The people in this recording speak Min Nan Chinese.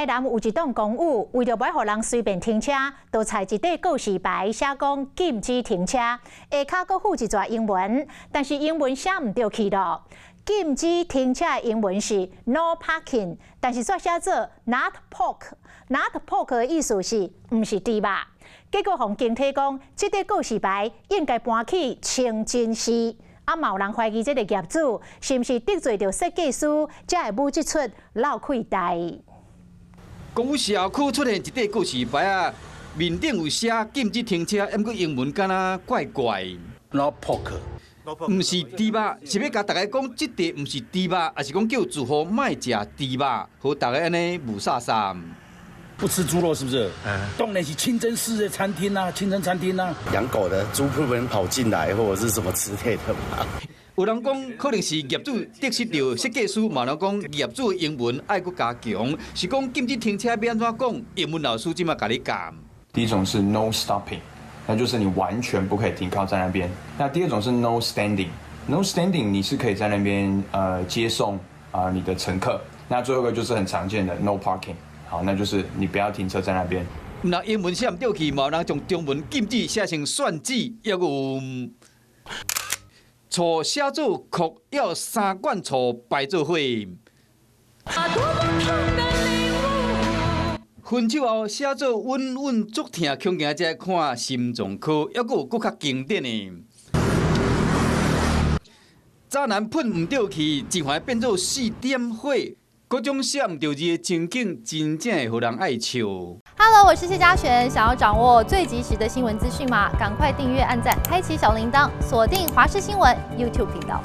台南有一棟公寓，為著欲予人隨便停車，就裁一塊告示牌，寫講禁止停車，下跤閣附一逝英文，但是英文寫毋著去囉。禁止停車的英文是 No parking，但是煞寫做 Not pork。Not pork 的意思是毋是豬肉。結果予警察講，這塊告示牌應該搬去清真寺。啊，嘛有人懷疑這个業主是毋是得罪著設計師，才會舞這齣落氣代。公寓小區出現一塊告示牌仔，面頂有寫禁止停車，毋過英文敢若怪怪。 No pork，毋是豬肉，是欲共大家講，這塊毋是豬肉，抑是講叫住戶莫食豬肉，予大家按呢霧煞煞。不吃豬肉是不是？當然是清真寺的餐廳啊，清真餐廳啊。養狗的豬不能跑進來，或者是什麼之類的吧。有人講可能是業主得失著設計師，嘛有人講業主英文愛閣加強，是講禁止停車欲按怎講？英文老師這馬共你教。第一種是 no stopping，那就是你完全不可以停靠在那邊。那第二種是 no standing，no standing 你是可以在那邊接送啊你的乘客。那最後一個就是很常見的 no parking。好，那就是你不要停車在那邊。若英文寫毋著去，嘛有人將中文禁止寫成蒜子，抑閣有醋寫做擴，要三罐醋擺做伙。分手後寫做穩穩足疼，恐驚才看心臟科，抑閣有閣較經典的。渣男噴毋著去，一環變做四點火。各種寫毋著字的情景，真正會予人愛笑。 Hello，我是謝嘉璇，想要掌握最及時的新聞資訊嗎？趕快訂閱、按讚、開啟小鈴鐺，鎖定華視新聞 YouTube 頻道。